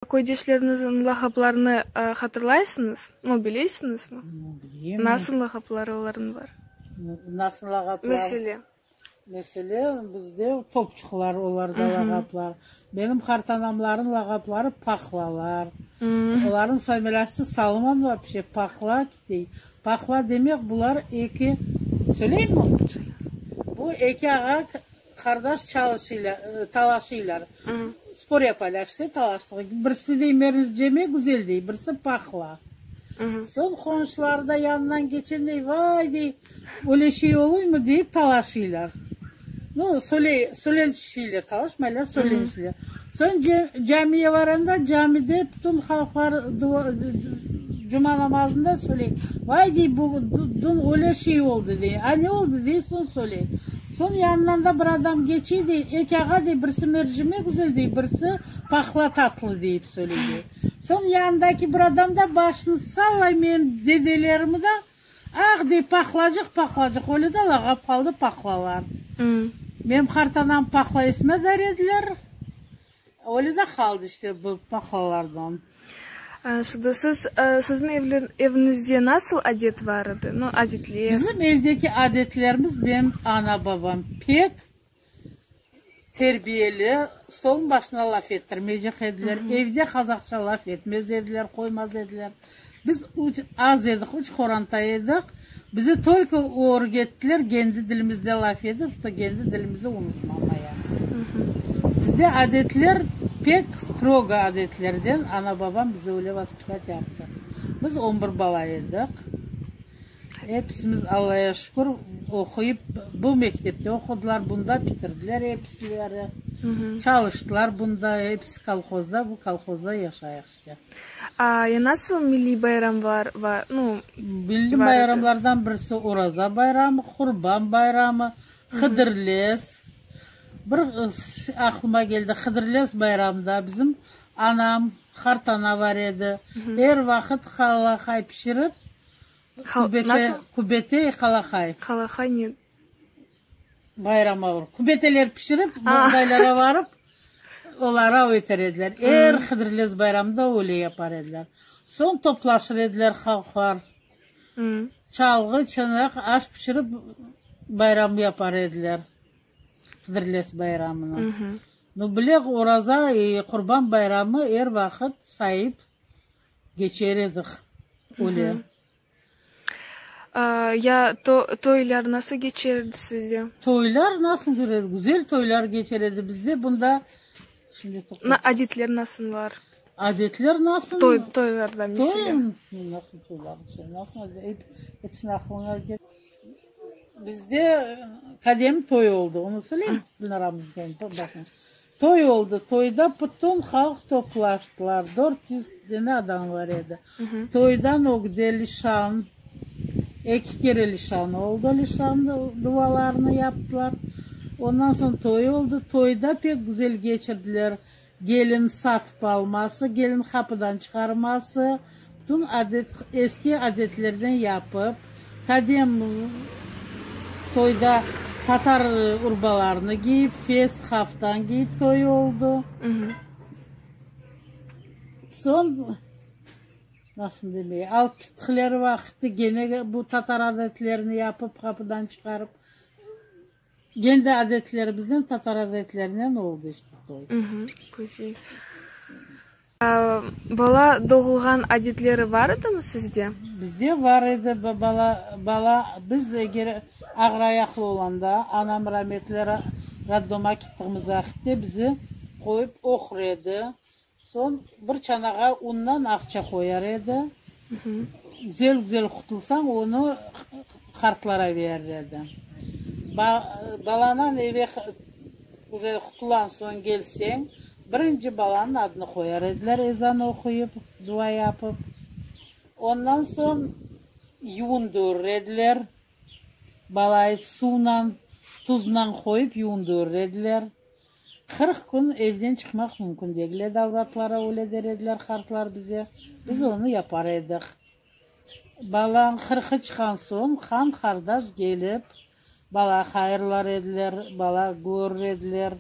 Köydeşleriñizniñ lağaplarını hatırlaysıñız? No, bilesiñizmi? Bilem. Nasıl lağapları olarnıñ bar? Nasıl lağaplar? Mesele. Mesele, bizde topçuqlar, olarda lağaplar. Menim qartanamlarnıñ lağapları Paqlalar. Olarnıñ familiyası Salman vapşe, Paqla kitey. Paqla demek, bular eki, söyleyimmi? Bu eki ağa Qardaş çalışıylar, talaşıylar. Spor yapaylar işte, talaştığı. Birisi dey merceme güzel dey, birisi paqla. Soñ qonşuları da yanından keçen dey, vay dey, öyle şey oluymı deyip talaşıylar. Nu, söyley, söylenişiyler, talaşmaylar, söylenişiyler. Soñ camiye varanda, camide bütün halqlar dua, cuma namazında söyley, vay dey, bu, dün öyle şey oldı dey. A ne oldı dey, soñ söyley. Soñ yanından da bir adam keçe dey, eki ağa dey, birisi mercimek güzel dey, birisi pahla tatlı deyip söyley dey. Soñ yanındaki bir adam da başını sallay menim dedelerimi da, ah dey, pahlacıq, pahlacıq, öyle de lağap qaldı pahlalar. Menim qartanam pahla esmez der ediler, öyle de qaldı işte bu pahlalardan. Şimdi siz, siziñ eviñizde nasıl adet bar edi? Nu, adetler. Bizim evdeki adetlerimiz, benim ana-babam pek terbiyeli, stolnıñ başında laf ettirmeycek ediler, evde qazaqça laf etmez ediler, qoymaz ediler. Biz üç, az edik, üç qoranta edik, bizi tolko ögrettiler kendi dilimizde laf edip, şto kendi dilimizi unutmamaya. Bizde adetler pek strogo adetlerden, ana-babam bizi öyle vaspitat yaptı. Biz on bir bala edik. Episimiz, Allaya şükür, oquyıp, bu mektepte oqudılar, bunda bitirdiler episileri. Çalıştılar bunda, episi kolhozda, bu kolhozda yaşayıq işte. A, ya nasıl milliy bayramlar var, nu, Milliy bayramlardan birisi Oraza bayramı, Qurban bayramı, Hıdırlez. Bir aqlıma keldi, Hıdırlez bayramında bizim anam, qartana bar edi, er vaqıt qalaqay pişirip, kübete, kübete qalaqay. Qalaqay ne? Bayram olur. Kübeteler pişirip, boğdaylara varıp, oları av eter ediler. Er Hıdırlez bayramında öyle yapar ediler. Soñ toplaşır ediler halqlar. Çalğı, çanaq, aş pişirip bayram yapar ediler, Hıdırlez bayramını. Nu, bile, Oraza, Qurban bayramı er vaqıt sayıp geçer edik öyle. Ya toylar nasıl geçer edi sizde? Toylar nasıl geçer edi? Güzel toylar geçer edi bizde. Bunda şimdi Adetler nasıl bar? Adetler nasıl? Toy, toylarda mesela. Toy, nasıl toylar? Nasıl hepsini aqlıña ket. Bizde kadem toy oldı, onı söyleyim, Gülnaramızdan bakın. Toy oldı, toyda bütün halq toplaştılar, 400 dene adam bar edi. Toydan ögde lişan, eki kere lişan oldı, lişan dualarını yaptılar. Ondan soñ toy oldı, toyda pek güzel geçirdiler. Gelin satıp alması, gelin qapıdan çıqarması, bütün adet, eski adetlerden yapıp, kadem toyda tatar urbalarını giyip, fes, haftan giyip toy oldı. Soñ, nasıl demey, alıp kettikleri vaqıtta gene bu tatar adetlerini yapıp, qapıdan çıqarıp, Kendi adetlerimiznen, tatar adetlerinen oldı işte toy. Güzel. Bala doğulğan adetleri bar edimi sizde? Bizde bar edi bala, bala, biz eger ağır ayaqlı olanda, anam rametli roddomğa kettiğimiz vaqıtte bizi qoyıp oqur edi. Soñ bir çanağa undan aqça qoyar edi. Güzel-güzel qutulsañ, onı qartlara berir edi. Balanan eve uje qutulğan soñ kelseñ, birinci balanıñ adını qoyar ediler ezan oquyıp, dua yapıp. Ondan soñ yuvundırır ediler. Balayı suvnan, tuznan qoyıp yuvundırır ediler. 40 kün evden çıqmaq mümkün degil edi, avratlara öyle der ediler qartlar bize. Biz onı yapar edik. Balanıñ qırqı çıqqan soñ han-qardaş kelip, bala hayırlar ediler, bala körür ediler.